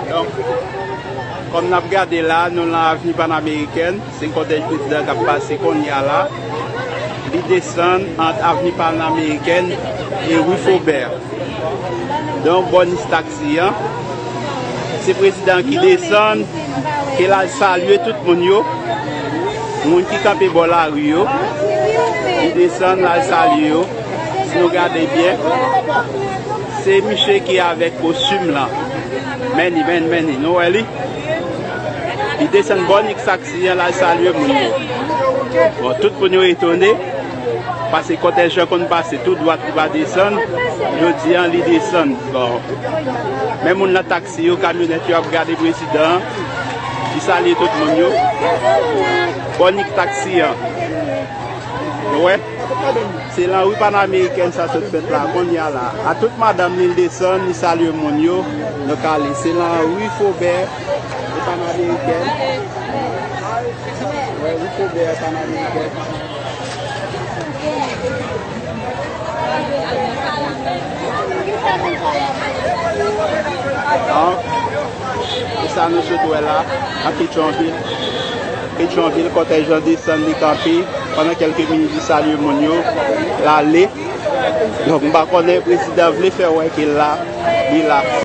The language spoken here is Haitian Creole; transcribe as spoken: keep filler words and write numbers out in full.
Donk, kòm n ap gade la, nou nan Avni Panamerikèn, se kòtèj prezidan k ap pase kounye a la. Li desann ant Avni Panamerikèn e Ri Fobè. Donk, bò nis taksi an, se prezidan ki desann, ke l al salye tout moun yo, moun ki kanpe bò lari yo, li desann, l al salye yo. Si nou gade byen, se misye ki avèk kostim lan. Men li, men, men li, nou wè li? Li desann bò nis taksi an, l al salye moun yo. Bon, tout moun yo etone, paske kòtèj lan konn pase tou dwat, li pa desann. Jodi an, li desann. Bon, men moun nan taksi yo, kamyonèt yo ap gade prezidan an, li salye tout moun yo. Bò nis taksi an. Nou wè? Se lan Ri Panamerikèn sa sot fèt la, kounye a la. A tout madanm li, l desann, li salye moun yo. Donk, ale, se lan Ri Fobè, Ri Panamerikèn. Wè, Ri Fobè, Panamerikèn. An, e sa nou sot wè la, an Petyonvil. Petyonvil, kòtèj lan desann, li kanpe. Pandan kèlke minit, li salye moun yo, l ale. Donk, m pa konnen, prezidan vle fè wè ke l la, li la.